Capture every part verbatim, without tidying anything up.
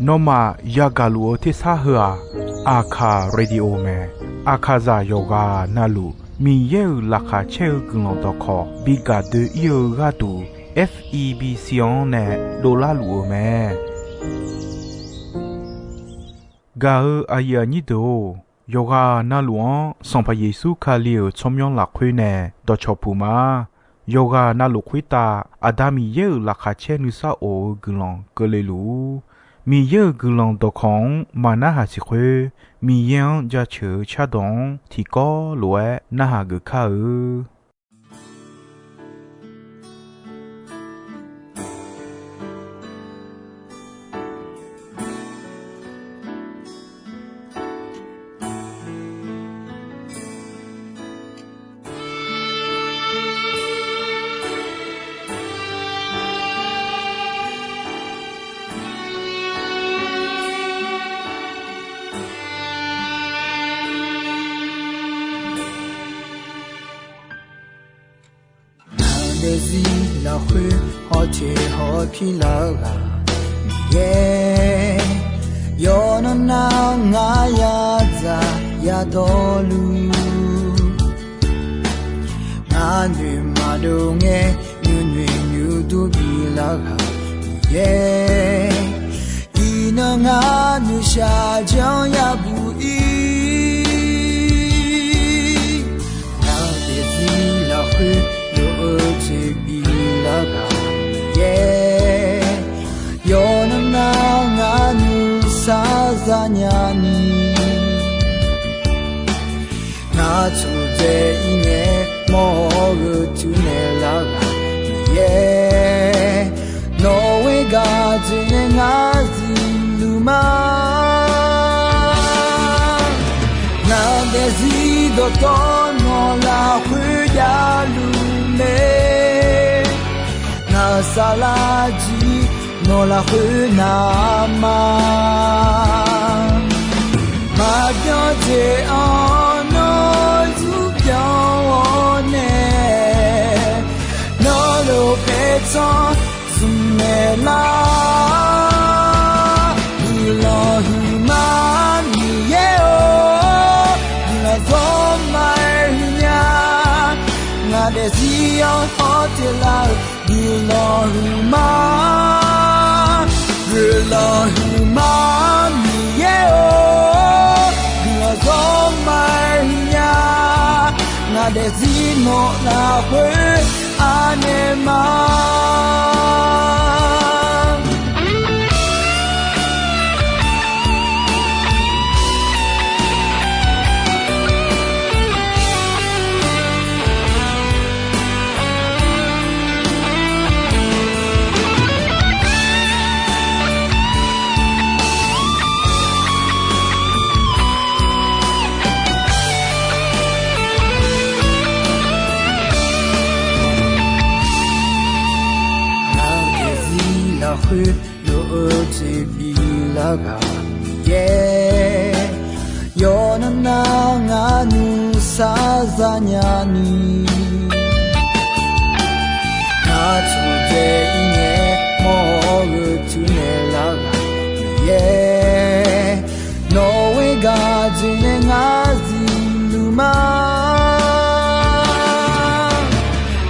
Nawmaf yagaq luf-eu tersar heu-aq, Aqkaq Radio mae. Aqkaqzaq yawqghaq navluf Miqyaer-euq laqkhaq caer-eu guiqlanq dawqkawq bi gaq doe-ir-eu gharduq, F E B C-anr nae dovlar luf-eu mae. Gaq-eu aqyuif aqnyir deuq-or, yawqghaq navluf-anr Sanqpaq Yeqsur Kali-euq tsawrmyanr lafkhoer nae dawqcawq puq ma. Yawqghaq navluf khoertav Aqda Miqyaer-euq laqkhaq caer nuisar of-eu guiqlanq keuvle luf-ur. Miqyaer-euq guiqlanq dawqkawq-anr maqnarhaq siq khoer, Miqyaer-anr jaceuq-eu cardawq-anr tiqkawv lof-aer narhaq geuf kar-eu. Ngaq daefzir lafkhoer hawteq hawpir lar-eu ghaq Miqyaer, yawqnan nar ngar yadzaq yadawrluf, ngar noeq maqdov ngae nuinoeq nuidur bilar ghaq Miqyaer, iqnan ngar noeqshaq janr yabuq ir. Ngaq daefzir lafkhoer lof-eu jeq bilar ghaq Miqyaer, yawqnan nar ngar nuisar zanya ni, ngar tsudzae ir ngae mawr-eu tuinaeq lar ghaq Miqyaer, nawq ghoer gaq dzoeqnae ngar zifluf ma. Ngaq daefzir dawqtawvluf nawq lafkhoer javluf mae, ngaq saflar jir nawq lafkhoer navma, maqbyan jeq-anr nawr zurbyan-awr nae, nawr lof paertsanr zmqmaeq lar. Guiqlanq huiqma Miqyaer-or, guiqlanq zawr ma-aer huiqnya. Ngaq daefzir-anr hawteq lar-eu guiqlanq huiqma, guiqlanq huiqma Miqyaer-or, guiqlanq zawr ma-aer huiqnya. Ngaq daefzir nawq lafkhoer anaeq ma. Ngaq daefzir lafkhoer lof-eu jeq bilar ghaq Miqyaer, yawqnan nar ngar nuisar zanya ni, ngar tsudzae ir ngae mawr-eu tuinaeq lar ghaq Miqyaer, nawq ghoer gaq dzoeqnae ngar zifluf ma.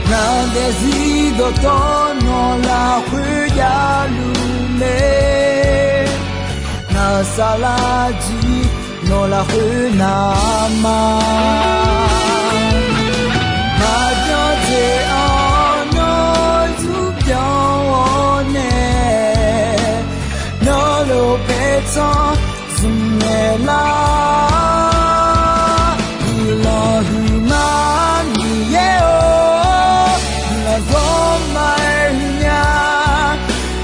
Ngaq daefzir dawqtawvluf nawq lafkhoer javluf mae, ngaq saflar jir nawq lafkhoer navma, maqbyan jeq-anr nawr zurbyan-awr nae, nawr lof paertsanr zmqmaeq lar. Guiqlanq huiqma Miqyaer-or, guiqlanq zawr ma-aer huiqnya.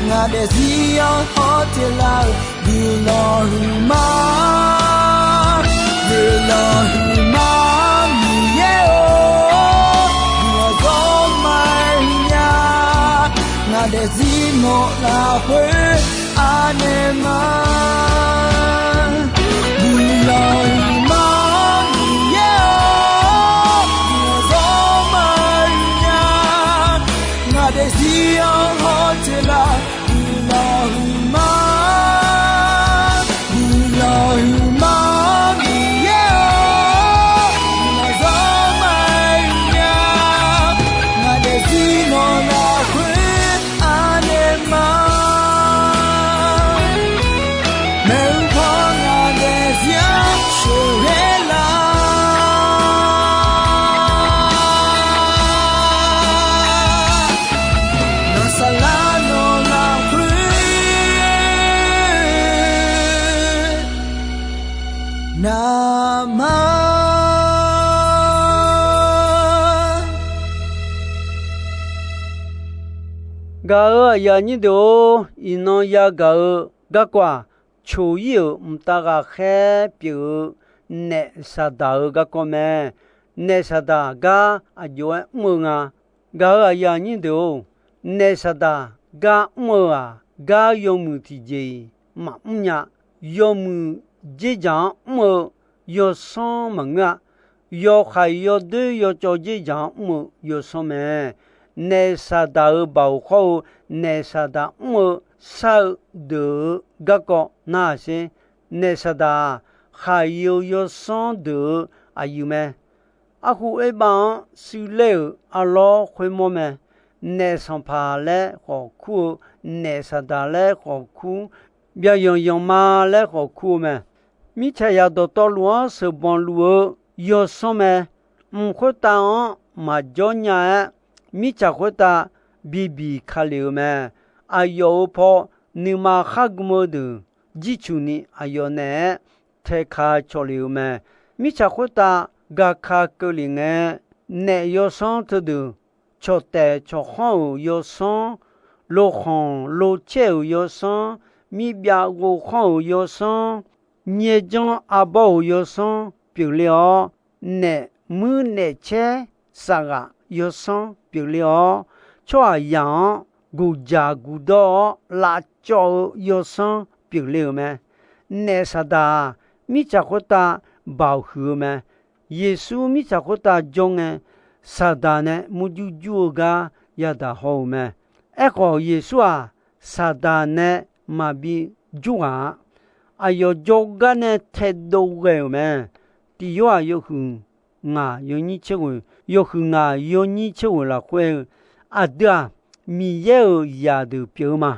Ngaq daefzir-anr hawteq lar-eu guiqlanq huiqma, guiqlanq huiqma Miqyaer-or, guiqlanq zawr ma-aer huiqnya. Ngaq daefzir nawq lafkhoer anaeq ma. Guiqlanq huiqma Miqyaer-or, guiqlanq zawr ma-aer huiqnya. Ngaq daefzir-anr hawteq lar, guiqlanq Gaq-euq aqyuif aqnyir deuq-or, iqnan yagaq-eu garkawv-aq, coq-ir-euq mqtav ghaqkhaer pyeuf-eu naef Saqdaq-euq garkawv mae. Naef Saqdaq gar aqjox-aer mr-eu nga. Gaq-euq aqyuif aqnyir deuq-or, naef Saqdaq gar mr-eu-aq, gar yawmuiq tiqjeq-iq maqmr nya. Yawmuiq dzerdzaq-anr mr-eu yawsanr maqngeur-a. Yawhaiq yawdoer yawcawv dzerdzaq-anr mr-eu yawsanr mae. Naef Saqdaq-euq baoq khawr-eu, naef Saqdaq mr-eu shar-eu deuq-euq garkawv narhaq sher. Naef Saqdaq-aq, khaqi-eu yawsanr deuq-euq aqyuif mae. Arhu oerbav-anr shuirler-euq arlawr khoermawr mae. Naef Sanqpaq laer khawf kur-eu, naef Saqdaq laer khawf kur, byaqyanq yanqma laer khawf kur-eu mae. Mirtsaqzaq dawqtawvluf-anr sheuqbanq luf-eu yawsanr mae. Mq khoertav-anr maqjawr nya-aer, mirtsaq khoertav bibiq ka lef-euq mae. Aqyawf-euq paw nuima khar gm-eu deuq jircuq ni aqyawf naeq-aer taeka cawq lef-euq mae. Mirtsaq khoertav gaka keuvlef ngae, naef yawsanr teudeuq, cawqtaef cawqkhanr-euq yawsanr, lokhanq locaer-euq yawsanr, mirbyav ghovkhanr-euq yawsanr, nyaerjanr arbawr-euq yawsanr pyeufler-awr, naef muir naef caer safghaq yawsanr pyeufler-awr, tsawrhaqzaq-anr guqdzaq guqdawr-awr lavcawv-eu yawsanr pyeufler-euq mae. Naef Saqdaq-aq, mirtsaq khoertav baoq huiq-eu mae. Yeqsur mirtsaq khoertav jawr ngae, Saqdaq nae murjur jur-eu gar yadaq haw-euq mae. Aerkhawf, Yeqsur-aq, Saqdaq nae maqbi jur ghaq-a. Aqyawf jawrgar nae taedov ghae-euq mae. Tiq Yorhaq yawhuiq ngaq yawnyir tser ghoeq, yawhuiq ngaq yawnyir tser ghoeq lafkhoer-eu, aqdui-aq, Miqyaer-euq zaqdeuq pyeuf-eu ma.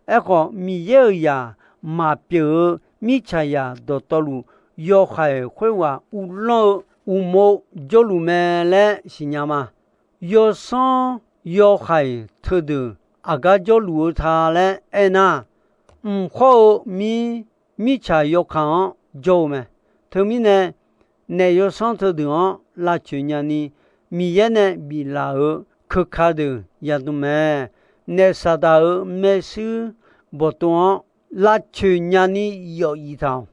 Aerkhawf, Miqyaer-euq zaq maqpyeuf-eu mirtsaqzaq dawqtawvluf, yawhaiq khoerghaq uvlanr-eu uqmov jawrluf mae laer siqnya ma. Yawsanr yawhaiq teudeuq aqgar jawrluf-eu ta laer aernar, mq khawr-eu mir, mirtsaq yawkaq-anr jawr-eu mae. Teumirnae, naef yawsanr teudeuq-anr lavcoeq nyani, Miqyaer nae biflaf-euq keuka deuq yadm mae. Naef Saqdaq-euq maershuir bawqtov-anr lavcoeq nyani yawf yif taq-awq.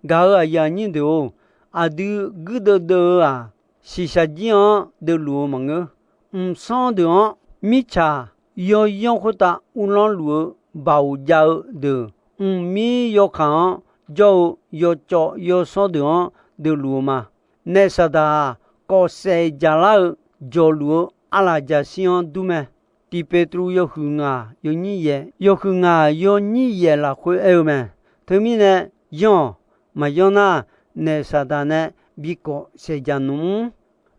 Gaq-euq aqyuif aqnyir deuq-or, aqdui guirdeuv deuv-eu-aq, shiqshaq jir-anr deuvluf-eu maqngeur. Mqsanr deuq-anr mirtsaq yawyanr khoertav uvlanr luf-eu baoq jav-eu deuq, mqmir yawkaq-anr jawr-eu yawcawv yawsanr deuq-anr deuvluf-eu ma. Naef Saqdaq-aq, kawfsaef jaqlar-eu jawqluf-eu arlaqjaqshir-anr dur mae. Tiq Peqtruv yawhuiq ngaq yawnyir yaeq, yawhuiq ngaq yawnyir yaeq lafkhoer aer-eu mae. Teumirnae, yanr-awq. Maqyanr nar, naef Saqdaq nae bikawf saeqjaq nmr.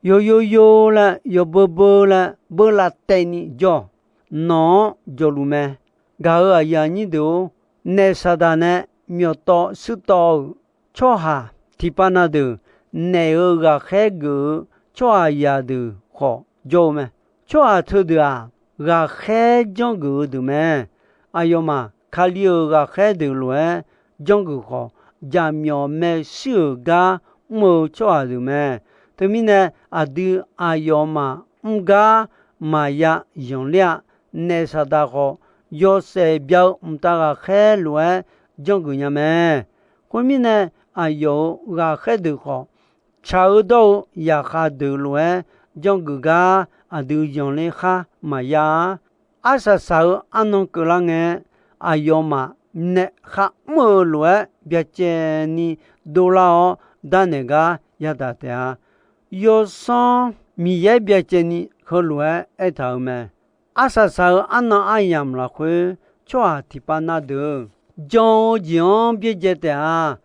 Yawyo yo laer, yawbeu beu laer beur lavtaev ni jawr-awq. Nawq-anr jawqluf mae. Gaq-euq aqyuif aqnyir deuq-or, naef Saqdaq nae myawqtawv shuirtawv-euq tsawrhaq tiqpav na deuq, naef-euq ghaqkhaer geuf-eu tsawrhaqzaq deuq khawf jawr-eu mae. Tsawrhaq teudeuq-aq, ghaqkhaer janrgeuf-eu deuq mae. Aqyawfmaf, Kali-euq ghaqkhaer deuq lof-aer janrgeuf khawf, jaqmyawf maershuir-euq gar mr-eu tsawrhaq deuq mae. Teumirnae, aqdui aqyawfmaf mr gar maqya zanqler-a. Naef Saqdaq khawf, yawshaef bya-eu mqtav ghaqkhaer lof-aer janrgeuf nya mae. Khoermirnae, aqyawf-euq ghaqkhaer deuq khawf, tsaq-eu dawr-eu zaqkhav deuq lof-aer janrgeuf gar aqdui zanqler khar maqya-a. Arsaq saq-eu arnan keuvlar ngae, aqyawfmaf naef kharmr-eu lof-aer byacaevni dovlar-awr darnaeq gar yadaq taef-a. Yawsanr Miqyaer byacaevni heulof-aer aertaq-euq mae. Arsaq saq-eu arnan aryamq lafkhoer, tsawrhaq tiqpav na deuq jan-eu jeq-anr byaerdzae taef-a.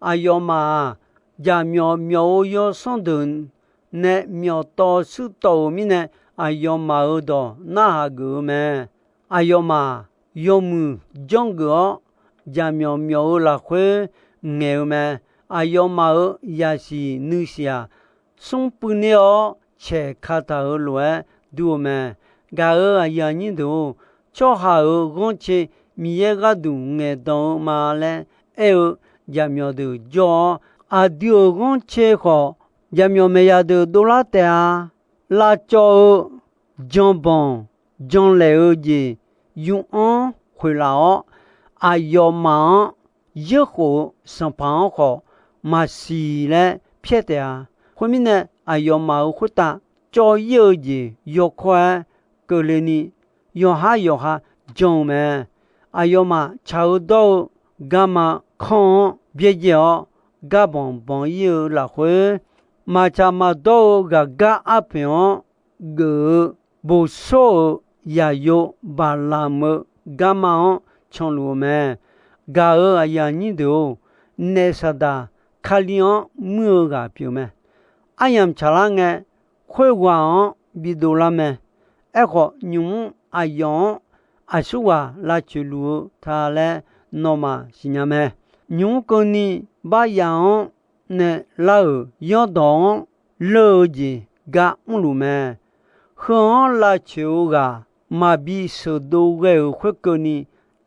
Aqyawfmaf-aq, jaqmyawf myawf-eu yawsanr deuq nae myawqtawv shuirtawv-euq mirnae, aqyawfmaf-euq dawq narhaq geuf-eu mae. Aqyawfmaf yawmuiq janrgeuf-awr, jaqmyawf myawf-eu lafkhoer ngaeq-eu mae. Aqyawfmaf-euq zaqsiq nuisiq-aq, smr puivner-awr caeq kataq-euq lof-aer dur-eu mae. Gaq-euq aqyuif aqnyir deuq-or, tsawrhaq-euq ghanrcae Miqyaer gharduq ngaeqdan-eu ma laer aer-eu jaqmyawf deuq jawr-awr, aqdui-euq ghanrcae khawf, jaqmyawf maeqzaq deuq dovlar taef-a. Lavcawv-eu janbanq janlaeq-eu jeq yur-anr khoeqlaf-awr, aqyawfmaf-anr yeurkhof-eu sanqpaq-anr khawf maqsiq laer pyaer taef-a. Khoermirnae, aqyawfmaf-euq khoertav cawv-ir-eu jeq yawkawr-aer keuvle ni, yawqhar yawqha jan-eu mae. Aqyawfmaf tsaq-eu dawr-eu garma kanr-anr byaerdzae-awr, garbanq banq-ir-eu lafkhoer, maqtsaq maqdawr-eu ghaqgar arpoeq-anr geuf-eu boqsawr-euq yaqyo Baqlamq-eu garma-anr canluf-eu mae. Gaq-euq aqyuif aqnyir deuq-or, naef Saqdaq Kali-anr muir-eu ghaq pyeuf mae. Aryamq tsaqlar ngae, khoerghaq-anr bidov lar mae. Aerkhawf, nymq-mr aqyawf-anr aqsurghaq lavcoeq luf-eu ta laer nawmaf siqnya mae. Nymq-mr keuvni baryaf-anr nae lar-euq yanrdawq-anr leur-eu jeq gar mrluf mae. Heu-anr lavcoeq-eu ghaq maqbi sheuqdov ghae-euq khoerkeuvni,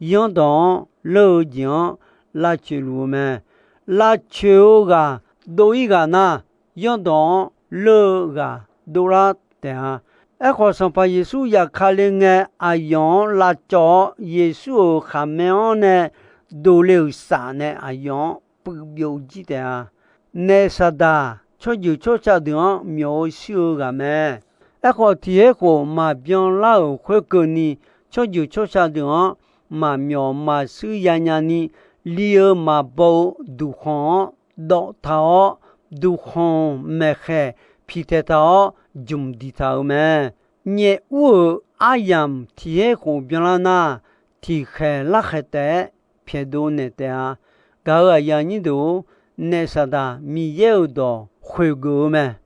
yanrdawq-anr leur-eu jeq-anr lavcoeq luf-eu mae. Lavcoeq-eu ghaq dov-ir ghaq nar, yanrdawq-anr leur-eu ghaq dovlar taef-a. Aerkhawf, Sanqpaq Yeqsur zafkale ngae, aqyawf-anr lavcawv-awr, Yeqsur-euq khaqmae-anr nae dovle-euq saf nae aqyawf-anr puiv byov jir taef-a. Naef Saqdaq tsawrjeuq tsawrca deuq-anr myawf-eu shuir-eu ghaq mae. Aerkhawf, tiq her khof maqbyan lar-euq khoerkeuvni, tsawrjeuq tsawrca deuq-anr maqmyawf maqshuir yanya ni, li-eu maqbaw-eu duqkhanq-anr dawv taq-awr, duqkhanq maeqkhaeq piqtaeq taq-awr, jmq diqtaq-euq mae. Nyaef ur-euq aryamq tiq her khof byanlar nar, tiqkhaeq larkhaeq taef-aer pyaeqdov naeq taef-a. Gaq-euq aqyuif aqnyir deuq-or, naef Saqdaq Miqyaer-euq dawq khoeqgeuf-eu mae.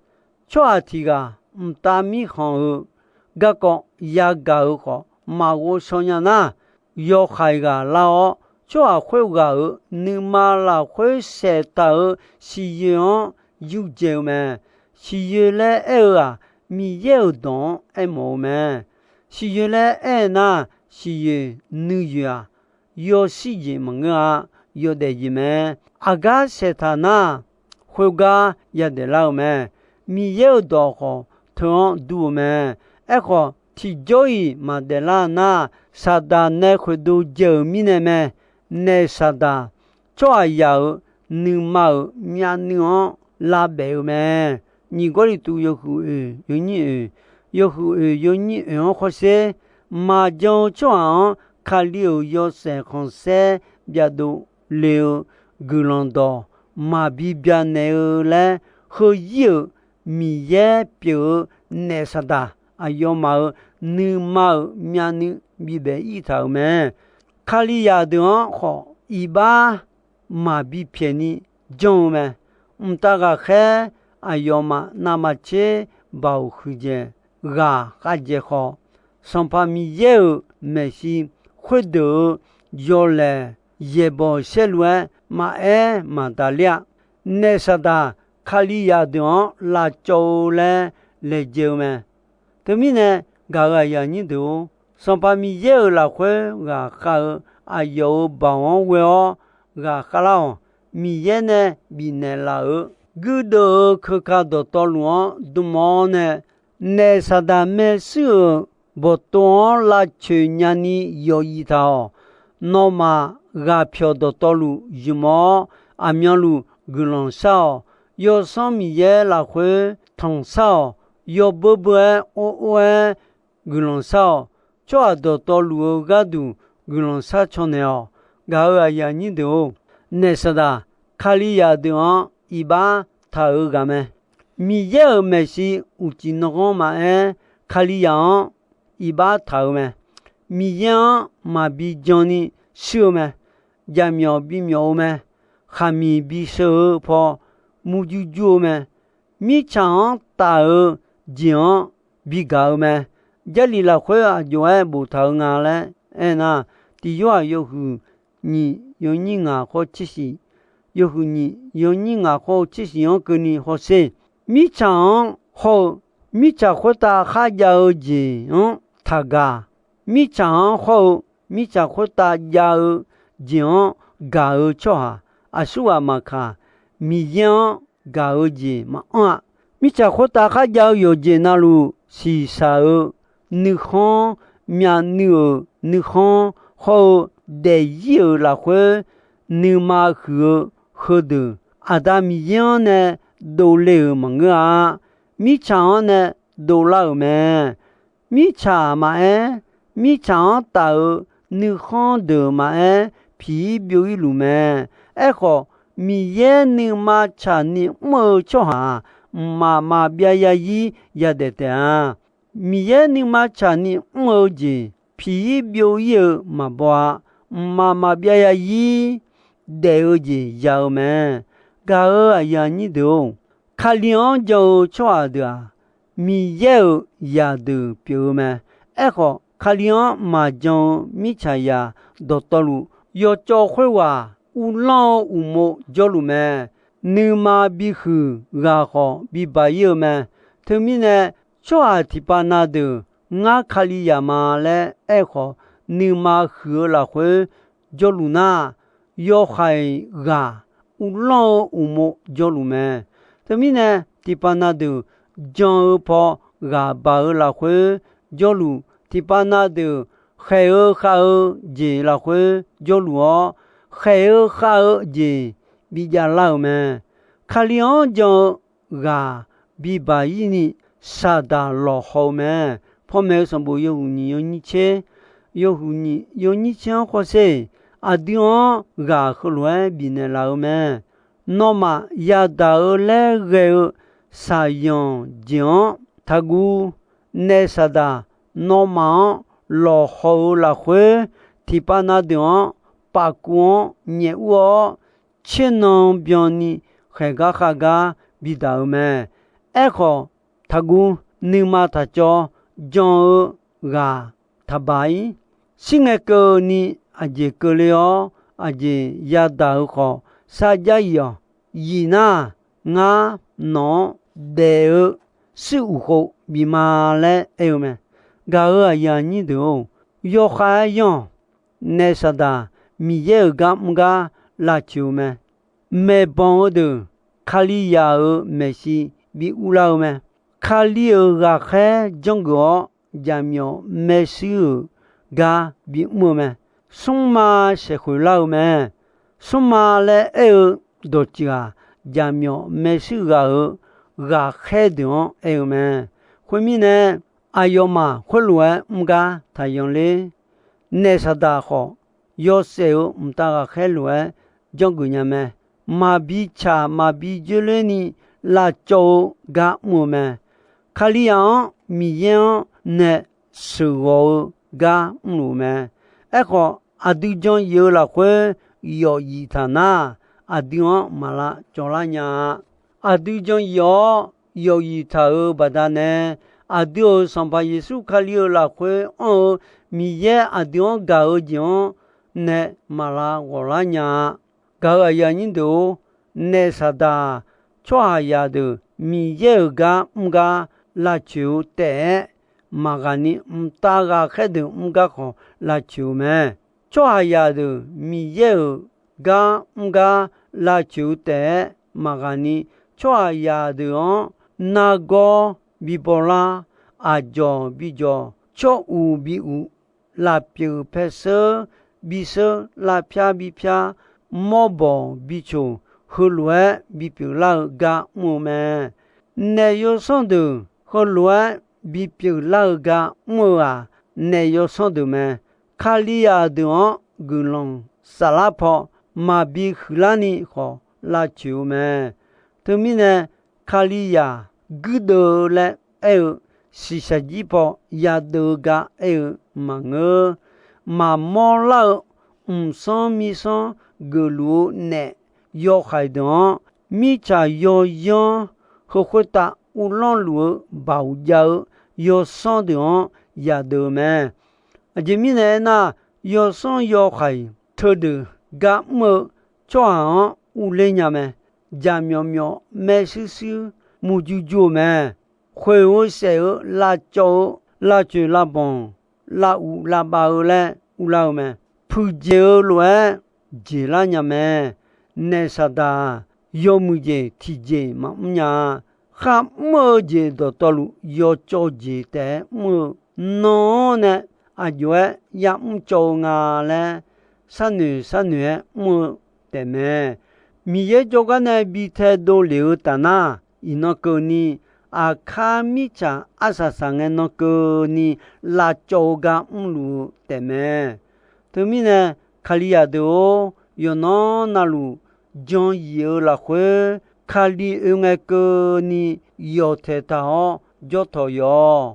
Tsawrhaq tiq ghaq mqtav mirkhanq-eu garkawv yagaq-eu khawf, maqghov shaw nya nar, yawhaiq ghaq lar-awr, tsawrhaq khoerghaq-euq nuima lafkhoer saeqtaq-euq siqyoeq-anr yurdzae-eu mae. Siqyoeq laer aer-eu-aq, Miqyaer-euq dawq-anr aermawf-eu mae. Siqyoeq laer aer nar, siqyoeq nuiyoeq-aq, yawshir jeq maqngeur-a. Yawdaef jeq mae. Aqgar saeqtaq nar, khoergar yadaef lar-eu mae. Miqyaer-euq dawq khawf teu-anr dur-eu mae. Aerkhawf, tiqjawr-iq maqdaef lar nar, Saqdaq nae khoeqdov dzae-euq mirnae mae. Naef Saqdaq tsawrhaqzaq-euq nuima-euq myavnuiv-anr lavbaef-eu mae. Nyiq Gawrliqtu yawhuiq oeq yawnyir oeq, yawhuiq oeq yawnyir oeq-anr hawsher. Maqjan-eu tsawrhaq-anr Kali-euq yawshaef khanqsaer byavdov le-eu guiqlanq dawq maqbi byanaeq-eu laer, heuzir-euq Miqyaer pyeuf-eu naef Saqdaq aqyawfmaf-euq nuima-euq myavnuiv bibaef ir taq-euq mae. Kalizaq deuq-anr khawf iqbax maqbi pyaeqni janr-eu mae. Mqtav ghaqkhaer aqyawfmaf navmaqtser baoq huiqdzaeq ghaq khavdzaeq khawf, Sanqpaq Miqyaer-euq maeqshi khoerdeuq-euq yawlaeq yaeqbawq saerlu-aer maqaer maqdaqler-a. Naef Saqdaq Kalizaq deuq-anr lavcawv-eu laer laejae-eu mae. Teumirnae, gaq-euq aqyuif aqnyir deuq-or, Sanqpaq Miqyaer-euq lafkhoer ghaqkhav-eu aqyawf-euq baoq-anr ghoe-awr ghaqkhav lar-awq. Miqyaer nae bifnaeq laf-euq guirdeuv-eu keuka dawqtawvluf-anr dm-awr nae, naef Saqdaq maershuir-euq bawqtov-anr lavcoeq nyani yawqyif taq-awq. Nawmaf ghaqpyawq dawqtawvluf ymq-awr, aqmyanluf guiqlanq shar-awq. Yawsanr Miqyaer lafkhoer tanqshar-awq. Yawbeur beur-aer or or-aer guiqlanq shar-awq. Tsawrhaq dawqtawvluf-eu gharduq guiqlanq shar caw naeq-awq. Gaq-euq aqyuif aqnyir deuq-or, naef Saqdaq Kalizaq deuq-anr iqbax taq-euq ghaq mae. Miqyaer-euq maeqshi uqcif nanghanr maqaer, Kalizaq-anr iqbax taq-euq mae. Miqyaer-anr maqbi janni shuir-eu mae. Jaqmyawf bimyawf-eu mae. Khaqmiq bisheu-eu paw murjur jur-eu mae. Mirtsaq-anr taf-eu jeq-anr bigaq-eu mae. Jarlif lafkhoer aqjox-aer boftaq-eu nga laer aernar, Tiq Yorhaq yawhuiq nyiq yawnyir ngaq khawr tser shiq, yawhuiq nyiq yawnyir ngaq khawr tser shiq-anr keuvni hawsher. Mirtsaq-anr hawr-eu, mirtsaq khoertav kharjav-eu jeq-anr taqgaq. Mirtsaq-anr hawr-eu, mirtsaq khoertav jav-eu jeq-anr gaq-eu tsawrhaq aqsurghaq maqkaq, Miqyaer-anr gaq-eu jeq maqanr-a. Mirtsaq khoertav kharjav-eu yawqjeq navluf shiqshaq-eu nuikhanr myavnuiv-euq nuikhanr hawr-eu daefzir-euq lafkhoer nuima huiq-eu heudeuq, Aqda Miqyaer-anr nae dovle-euq maqngeur-a. Mirtsaq-anr nae dovlar-euq mae. Mirtsaq maqaer, mirtsaq-anr taf-euq nuikhanr deuq maqaer, piq-ir byov-ir luf mae. Aerkhawf, Miqyaer nuima tsaqni mr-eu tsawrhaq-aq, mqmaq maqbyav yazir yadaef taef-a. Miqyaer nuima tsaqni mr-eu jeq piq-ir byov-ir-eu maqbaw-a. Mqmaq maqbyav yazir daef-eu jeq ya-eu mae. Gaq-euq aqyuif aqnyir deuq-or, Kali-anr jan-eu tsawrhaq deuq-aq, Miqyaer-euq zaqdeuq pyeuf-eu mae. Aerkhawf, Kali-anr maqjan-eu mirtsaqzaq dawqtawvluf, yawcawv khoerghaq uvlanr-eu uqmov jawrluf mae. Nuima bihuiq ghaq khawf bibaq-ir-eu mae. Teumirnae, tsawrhaq tiqpav na deuq, Ngar Kalizaq ma laer aerkhawf, nuima huiq-eu lafkhoer jawrluf nar, yawhaiq ghaq uvlanr-eu uqmov jawrluf mae. Teumirnae, tiqpav na deuq jan-eu paw ghaq baq-eu lafkhoer jawrluf, tiqpav na deuq khaeq-eu khav-eu jeq lafkhoer jawrluf-awr, khaeq-eu khav-eu jeq bijav lar-euq mae. Kali-anr jan-eu ghaq bibaq-ir ni saqdaq lawqhaw-eu mae. Pawmaeq-eu sanqbof yawhuiq nyiq yawnyir tser, yawhuiq nyiq yawnyir tser-anr khawf sher, aqdui-anr ghaq heulof-aer bifnaeq laf-eu mae. Nawmaf yadaq-eu laer ghae-eu shaqyanq jeq-anr taqguv. Naef saqdaq nawmaf-anr lawqhaw-eu lafkhoer, tiqpav na deuq-anr pafkuv-anr nyaef ur-awr, tsernan byanni khaeq gar khav gar bidaq-eu mae. Aerkhawf, taqguv. Nuima taq cawv jan-eu ghaq taqbaq-ir. Shir ngae keuvni aqjeq keuvle-awr, aqjeq yadaq-eu khawf sarjax yif-awq. Yif nar, ngar nawq-anr daef-eu shuir uq khov bif ma laer aer-eu mae. Gaq-euq aqyuif aqnyir deuq-or, yawkhav-aer yanr-awq. Naef saqdaq Miqyaer-euq gar mr gar lavcoeq-eu mae. Maeqbanq-eu deuq, Kalizaq-euq maeqshi bi urlar-eu mae. Kali-euq ghaqkhaer janrgeuf-awr, jaqmyawf maershuir-euq gar bimr-eu mae. Smrma saeqkhoeq lar-eu mae. Smrma laer aer-eu dawqtsuif-aq, jaqmyawf maershuir ghaq-euq ghaqkhaer deuq-anr aer-eu mae. Khoermirnae, aqyawfmaf khoerlof-aer mr gar taqyan ler. Naef saqdaq khawf, yawshaef-euq mqtav ghaqkhaer lof-aer janrgeuf nya mae. Maqbi tsaq maqbi dzoerler ni lavcawv-eu gar mr-eu mae. Kalizaq-anr Miqyaer-anr nae sheuqghawq-eu gar mrluf-eu mae. Aerkhawf, aqdui jan yif-eu lafkhoer yawf yif taq nar, aqdui-anr maq lavcawv lar nya-a. Aqdui jan yif-awr yawf yif taq-euq baqdanae, aqdui-euq Sanqpaq Yeqsur Kali-euq lafkhoer anr-eu Miqyaer aqdui-anr gaq-eu jeq-anr nae maq lav ghawq lar nya-a. Gaq-euq aqyuif aqnyir deuq-or, naef saqdaq-aq, tsawrhaqzaq deuq Miqyaer-euq gar mr gar lavcoeq-eu taef-aer maqghaq ni, mqtav ghaqkhaer deuq mr gar khawf lavcoeq-eu mae. Tsawrhaqzaq deuq Miqyaer-euq gar mr gar lavcoeq-eu taef-aer maqghaq ni, tsawrhaqzaq deuq-anr nargawr bibaw lar, aqdzawq bijawq, tsawr uq bi uq, lafpyeuf paer sheur bisheur, lavpyar bipyar, mawrbawq bicoq, heulof-aer bipyeuf lar-eu gar mr-eu mae. Naef yawsanr deuq heulof-aer bipyeuf lar-eu gar mr-eu-aq, naef yawsanr deuq mae. Kalizaq deuq-anr guiqlanq saflar paw maqbi huiqlar ni khawf lavcoeq-eu mae. Teumirnae, Kalizaq guirdeuv-eu laer aer-eu shiqshaq jir paw yadeuv-eu gar aer-eu maqngeur. Maqmawr lar-eu mqsanr mirsanr geufluf-eu naef yawhaiq deuq-anr, mirtsaq yawyanr heu khoertav uvlanr luf-eu baoq jav-eu yawsanr deuq-anr yadeuv-eu mae. Aqjeq mirnae aernar, yawsanr yawhaiq teudeuq gar mr-eu tsawrhaq-anr uvler nya mae. Jaqmyawf myawf, maershuir shuir, muiqjuq juq-eu mae. Khoeq-eu saef-eu, lavcawv-eu, lavcoeq lavbanq, lavuq lavbav-eu laer uvlar-eu mae. Puiqdzaeq-eu lof-aer jeqlar nya mae. Naef saqdaq-aq, yawmuiq jeq tiqjeq maqmr nya-a. Kharmr-eu jeq dawqtawvluf yawcawv jeq taef-aer mr-eu, nan-anr nae aqjox-aer yamr cawv-eu nga laer sharnoeq sharnoeq-aer mr-eu taefmae. Miqyaer jawrgar nae bi taedov lef-eu taf nar, iqnan keuvni, aqkar mirtsaq arsaq saq ngae nan keuvni lavcawv-eu gar mrluf-eu taefmae. Teumirnae, Kalizaq deuq-or, yawqnan navluf jan yif-eu lafkhoer, Kali oe ngae keuvni yawqtaeq taq-awr jawr tawq yawq.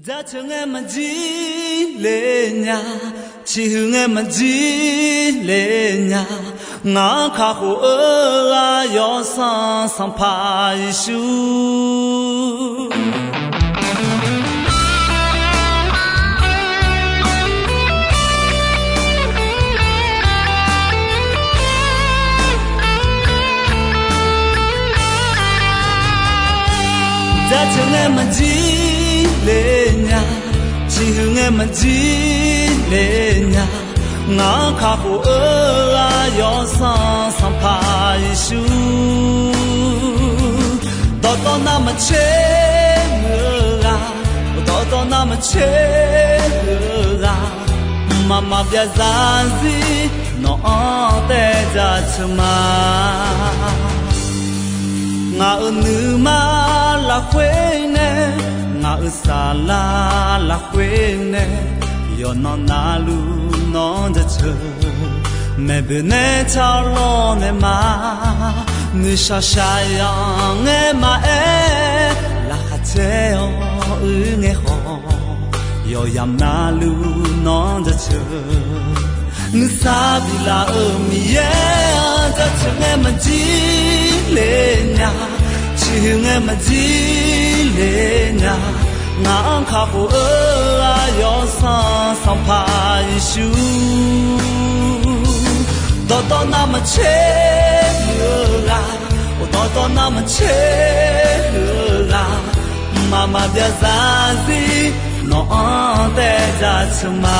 Jaceuq ngae maqjir le nya, ciqhuiq ngae maqjir le nya, ngaq-anr kakhof-eu ghaq Yawsanr Sanqpaq Yeqsur. Jaceuq ngae maqjir le nya, ciqhuiq ngae maqjir le nya, ngaq-anr kakhof-eu ghaq Yawsanr Sanqpaq Yeqsur. Dawqtawv navmaqtser muiq-eu ghaq, dawqtawv navmaqtser muiq-eu ghaq, mqmaq maqbyav zarzir nawq-anr taev jaceuq ma. Ngaq-euq nuima lafkhoer nae, ngaq-euq saflar lafkhoer nae, yawqnan navluf nawq-anr jaceuq. Maeqboeq nae tsawrlawr nae ma, nuishaq shaqyanq ngae maqaer, laqkhaq caer-awr uir ngae khawf, yawqyamq navluf nawq-anr jaceuq. Nuisar biflaf-euq Miqyaer-anr jaceuq ngae maqjir le nya, ciqhuiq ngae maqjir le nya, ngaq-anr kakhof-eu ghaq Yawsanr Sanqpaq Yeqsur. Dawqtawv navmaqtser muiq-eu ghaq, dawqtawv navmaqtser muiq-eu ghaq, mqmaq maqbyav zarzir nawq-anr taev jaceuq ma.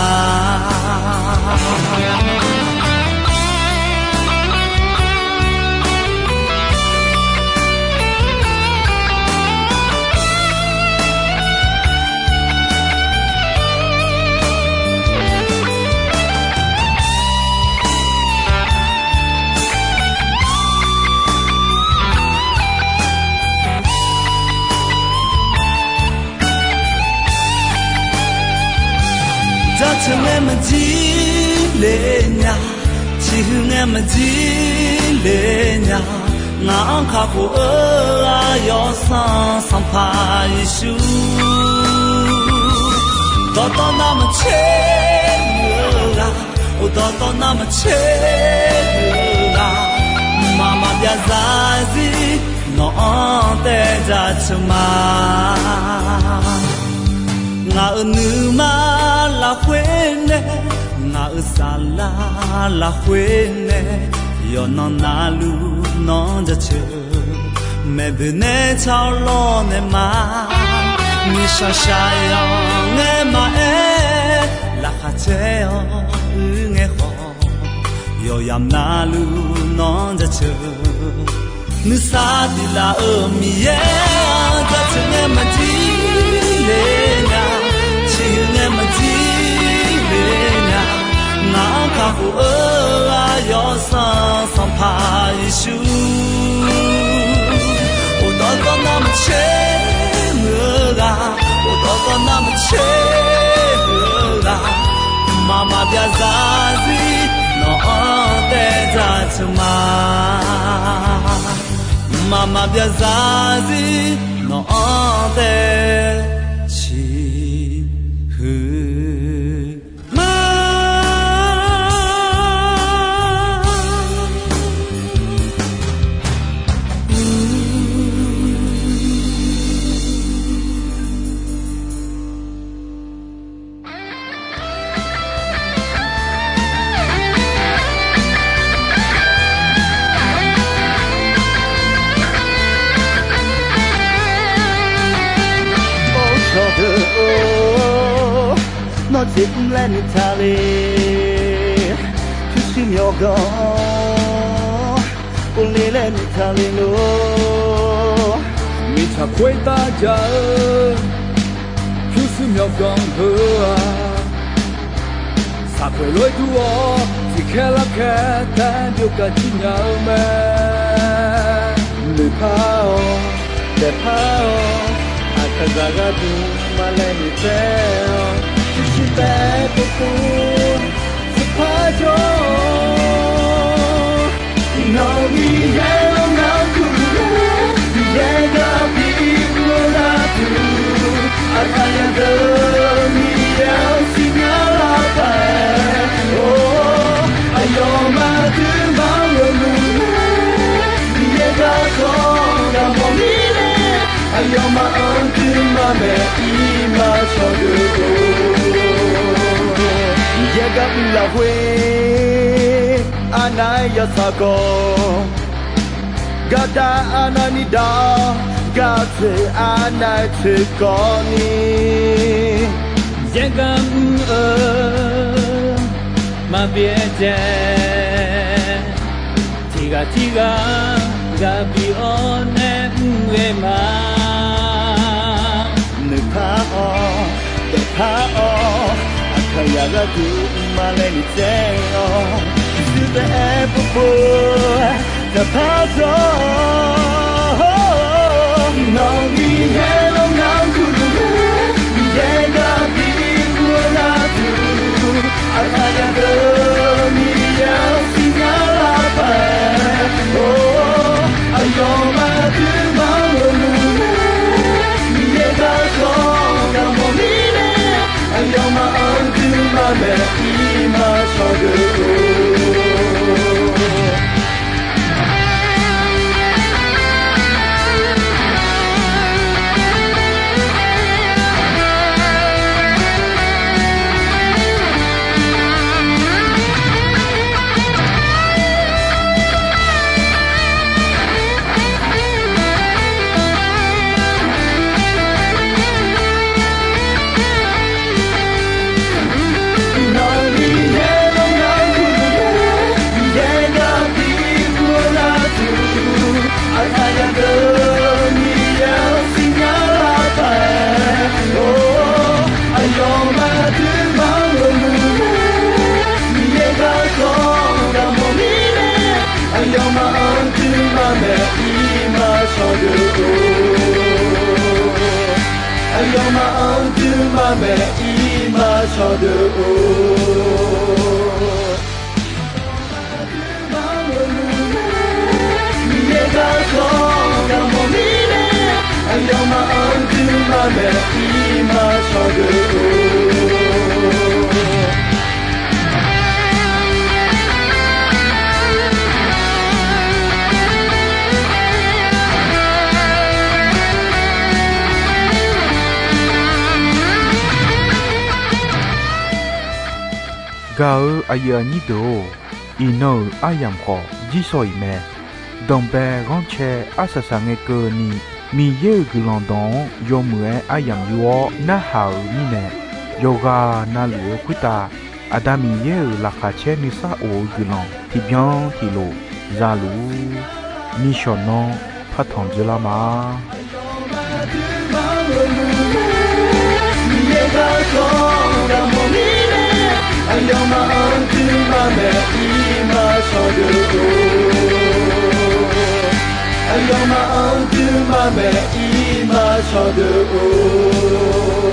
Jaceuq ngae maqjir le nya, ciqhuiq ngae maqjir le nya, ngaq-anr kakhof-eu ghaq Yawsanr Sanqpaq Yeqsur. Dawqtawv navmaqtser muiq-eu ghaq, dawqtawv navmaqtser muiq-eu ghaq, mqmaq maqbyav zarzir nawq-anr taev jaceuq ma. Ngaq-euq nuima lafkhoer nae, ngaq-euq saflar lafkhoer nae, yawqnan navluf nawq-anr jaceuq. Maeqboeq nae tsawrlawr nae ma, nuishaq shaqyanq ngae maqaer, laqkhaq caer-awr uir ngae khawf, yawqyamq navluf nawq-anr jaceuq. Nuisar biflaf-euq Miqyaer-anr jaceuq ngae maqjir le nya, ciqhuiq ngae maqjir le nya, ngaq-anr kakhof-eu ghaq Yawsanr Sanqpaq Yeqsur. Dawqtawv navmaqtser muiq-eu ghaq, dawqtawv navmaqtser muiq-eu ghaq, mqmaq maqbyav zarzir nawq-anr taev jaceuq ma. Mqmaq maqbyav zarzir nawq-anr taev ciqhuiq ma. Or cawqdeuq-or, nawr jeq mr laer noeqtaq le. Pyurshuir myawqganq uvle laer noeqtaq le lor. Mirtsaq khoertav jaq-eu pyurshuir myawqganq heu-aq, Khoerlof-aer dur-awr tiqkhaer larkhaer taef-aer byov gaq jir nya-eu mae. Noeqpar-awq, daefpar-awq, aqkaqzaq gharduq maqlaer noeqtsaev-awq. Tiqsiq taef-aer povpov, tiqpar jawr-awq. Iqnan Miqyaer-anr ngar kurluf-eu, Miqyaer gar bi ur-eu gharduq, aqkaqyaq deuq Miqyaer-anr siqnya lavpae-or, aqyawfmaf aqduimaf-anr ghawrluf-eu, Miqyaer garkawv gaq mawf mirnae, aqyawfmaf-anr aqduimaf maeq ir ma cawqdeuq-or. Miqyaer gar uvlaf khoer, arnav-aer yawtsaq khawf, gardav arnavni dav-awr, gaq tsoeq arnav-aer tsoeq kawvni, Miqyaer gar mr-eu maqbyaerdzae, tiqghaq tirghaq ghaq bi-awr nae mr ghae ma. Noeqpar-awr, daefpar-awr, aqkaqyaq gharduq maqlaer noeqtsaev-awq. Tiqsiq taef-aer povpov, tiqpar jawr-awq. Iqnan Miqyaer-anr ngar kurluf-eu, Miqyaer gar bi ur-eu gharduq, aqkaqyaq deuq Miqyaer-anr siqnya lavpae-or, aqyawfmaf aqduimaf-anr ghawrluf-eu, Miqyaer garkawv gaq mawf mirnae, aqyawfmaf aqduimaf maeq ir ma cawqdeuq-or. Aqkaqyaq deuq Miqyaer-anr siqnya lavpae-or, aqyawfmaf aqduimaf-anr ghawrluf-eu, Miqyaer garkawv gaq mawf mirnae, aqyawfmaf aqduimaf maeq ir ma cawqdeuq-or. Aqyawfmaf aqduimaf maeq ir ma cawqdeuq-or. Miqyaer garkawv gaq mawf mirnae, aqyawfmaf aqduimaf maeq ir ma cawqdeuq-or. Gaq-eu aqyuif aqnyir deuq-or, iqnan-euq aryamq khawf jirshaw-iq mae. Danqbae ghanrcae arsaq saq ngae keuvni, Miqyaer-euq guiqlanq dawq-anr yawmuiq-aer aryamq yur-awr narhaq-euq mirnae, yawqghaq na luf-eu khoertav Aqda Miqyaer-euq laqkhaq caer nuisar of-eu guiqlanq tiqbyan tiqlof za luf-ur. Nishawq nanr partanq dzeurlar ma. Miqyaer garkawv gaq mawf mirnae, aqyawfmaf aqduimaf maeq ir ma cawqdeuq-or. Aqyawfmaf aqduimaf maeq ir ma cawqdeuq-or.